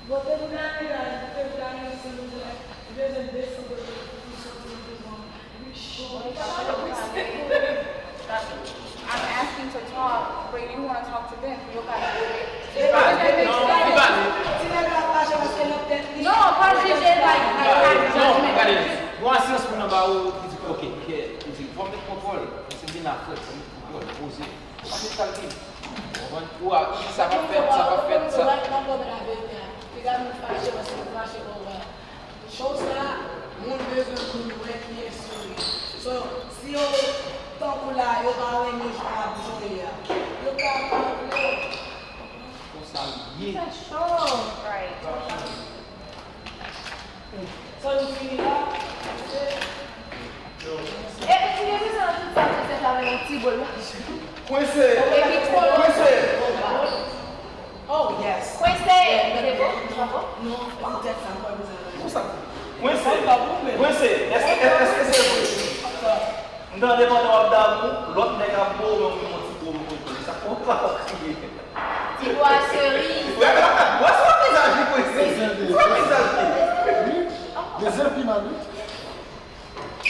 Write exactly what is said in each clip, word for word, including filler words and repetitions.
Vote pou Daniel, vote pou Daniel, silvouplè. Li bezwen desann vote pou soti nan prizon. I'm asking to talk, but you wanna talk to them. Yo ka jije. Li pale. Non, li pale. Ti nèg la fache paske nan tèt li. Non, pa jije, like, like, like, non, judgment. Gade, bon, asirans moun nan ba ou, li di, "Ok, yeah," li di, "Fò m met kontwòl, paske m vin la frèt, fò m met kontwòl, poze." Pa met kalkil. Ou konprann? Ou a, sa p ap fèt, sa p ap fèt, sa. Mwen, mwen, mwen, mwen, la verite a. Piga moun fache, paske nou fache, bon, wè. Show sa, moun bezwen moun wè kiyès yo ye. So, si yo tankou la, yo pa renmen jan w ap jwe a, yo ka pa vle w. Konsa l ye. Fè cho. Right. So, nou fini la? Epi ti gen bezwen nan tout sa, tout sa, sa vle yon ti bol. Kwense! Epi kolo. Kwense! Oh, yes. Kwense! Se bon? Sa bon? Non, se tèt sa, m pa bezwen nan. Konsa. Kwense! Kwense! Èske, èske se vre? M tande pandan w ap damou, lòt nèg ap bo w, men w menm yon ti bo w konn. Sa fè w pa kriye. Ti bwa seri. Wè, wè, wè, se yon vizaj li, Kwense. Se yon vizaj li. Dezyèm pi mal, wi.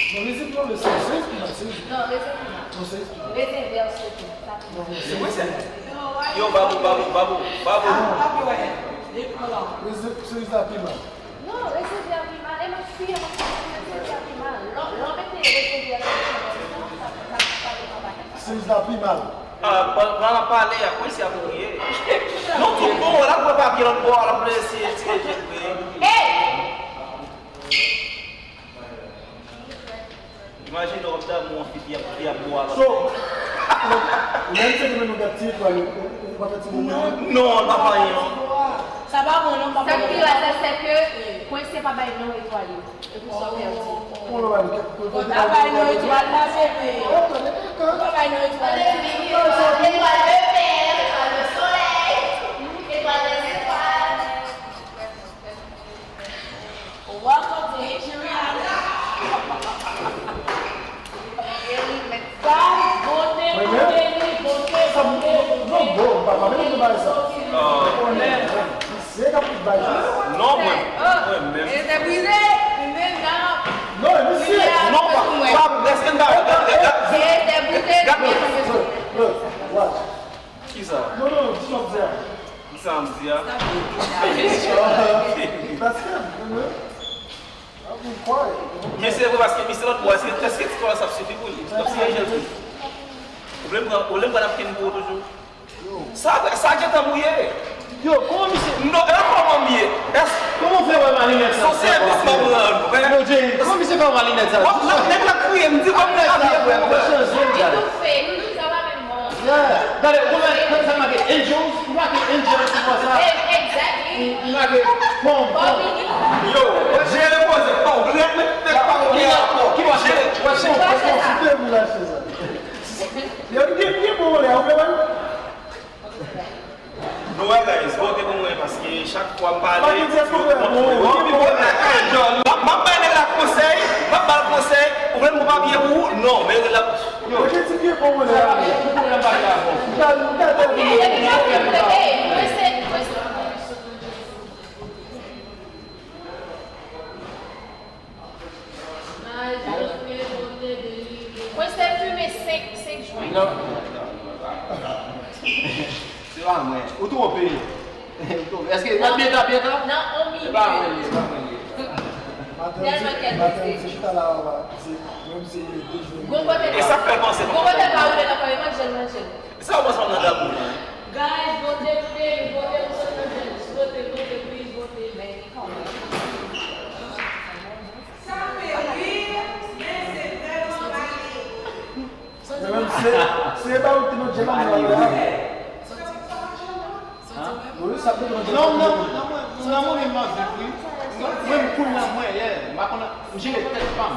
Non, rezen pi mal, se rezen pi mal, se rezen. Non, rezen pi mal. Non, se rezen pi mal. Rezen vè sote, sa pi mal. Non, non, se rezen. Yo, Babou, Babou, Babou, Babou. Rezen, se rezen pi mal. Non, rezen vè pi mal. E mwen fi, mwen fi, rezen vè pi mal. Lò, lò mete rezen vè nan sa, sa, sa, sa devan bagay. Se rezen pi mal. Ah, pa, pa, pa pale a, Kwense ap kriye. Non, tout bon, l ap pran papye lòt bò, l ap eseye tire jèn vre. Hey! Imajine w ap damou yon fi ki ap, ki ap bo a lòt. So, ou menm se nou menm nou gad ti etwal yo, ou, ou pa fè ti moman? Non, non, l pa fè anyen, non. Sa pa bon, non, pa bon. Sa k pi rèd la, se ke Kwense pa bay non etwal yo. E pou sa w pèdi. Bon, nou ba nou kèk. Bon, ta bay non etwal la, bebe. Ou pa bay non etwal la. Etwal de pè, etwal de solèy, etwal de zetwal. Welcome to History House. Guys, vote pou Denis, vote, vote, vote. Non, bon, papa, men nou bay sa. Misye k ap tout bay sa. Non, mwen, mwen menm. Misye brize. Non, misye. Non, pa, pa, èske n pa, gade, gade. Look, look, watch. Kisa? Non, non, non, di sa w di a. Kisa m di a? Paske, men se vre, paske misye lòt bò, èske, èske ti kòlòs ap sifi pou li? L ap siye jèl tou. Ou vle m pran, ou vle m pran napkin pou ou toujou? Sa, sa gentan mouye. Yo, kòman misye? Non, e kòman m ye? Èske kòman w fè wè m a linèt sa? Se yon sèvis m ap rann ou, men. Yo, Jay, kòman misye fè wè m a linèt sa? Nèg la kriye, m di kòman misye fè wè m. Li toufe, li toufe, sa pa menm bon. Yeah. Gade, ou wè, sa make angels, ou make angels, ou wè sa? Exactly. Ou make pom, pom. Yo, jere poze pa w, ret met tèt pa w gen rapò. Ki bò? Jere. Wè, se yon, se yon site pou l achte sa. Yo, li gen pye bon, lè, ou wè, wè. Nou wè, guys, vote pou mwen, paske chak fwa m pale, yo kont mwen. M ap, m ap bay nèg la konsèy, m ap ba l konsèy, ou vle m pran papye pou ou? Non, men nèg la, yo. Mete ti pye pou mwen la. Ki pwoblèm pa gen avè w? Mwen se fimen senk, senk jwen. Non. Se pa mwen. Ou twonpe. Ou twonpe. Èske, non. Byen ta, byen ta? Nan on minit. Se pa mwen li ye, se pa mwen li ye. Tèlman kèl blese. Gon kote. E sa k fè l panse. Gon kote pa woule nan kò, e manje l, manje l. E sa w panse nan damou lan? Guys, vote pou Deni, vote pou Sandra James, vote, vote, please, vote. Sa fè ri, men se vrèman malere. Mwen menm se, se ba ou ki nou djèl la. Wi, sa fè nou djèl. Non, non, non, mwen, non, mwen menm mwen viv, wi. Mwen, mwen, pou mwen, mwen, yeah, m pa konn, m jere tèt pa m.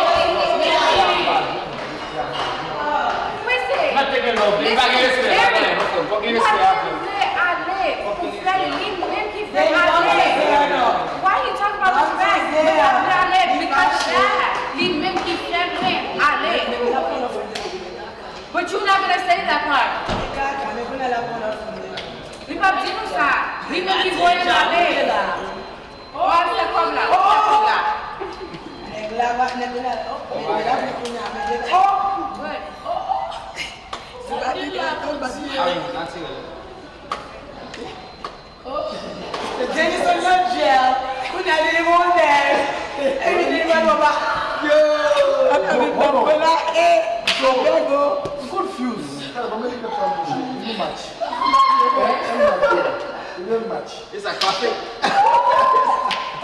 Mwen te gen love, li pa gen respè, la, konnen, fòk gen respè a. Mwen te ale pou fè l, li menm ki fè l ale. Why he talk about respect? Mwen pa vle ale because of that. Li menm ki fè mwen ale. But you not gonna say that part. Li p ap di nou sa. Li menm ki voye l ale. Oh, al fè kòb la, oh, fè kòb la. Nèg la, nèg la, oh, nèg la vin kounye a, nèg la, oh. But, oh, oh. Se pa nèg la, oh, bati. Jenison nan jèl, kounye a li li modèl. Epi li li modèl papa. Yo. Papa vin pran la, eh. Yo, yo, yo. I'm confused. Tell me, you can try to say, you match. Eh, you match. You don't match. E sa k pase?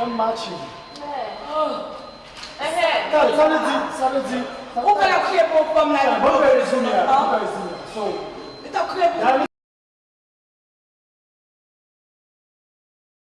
An match. Sa, sa vle di, sa vle di. Ou pa kriye pou fanm la. Bon, mwen resume a, mwen resume a. So, li ta kriye pou fanm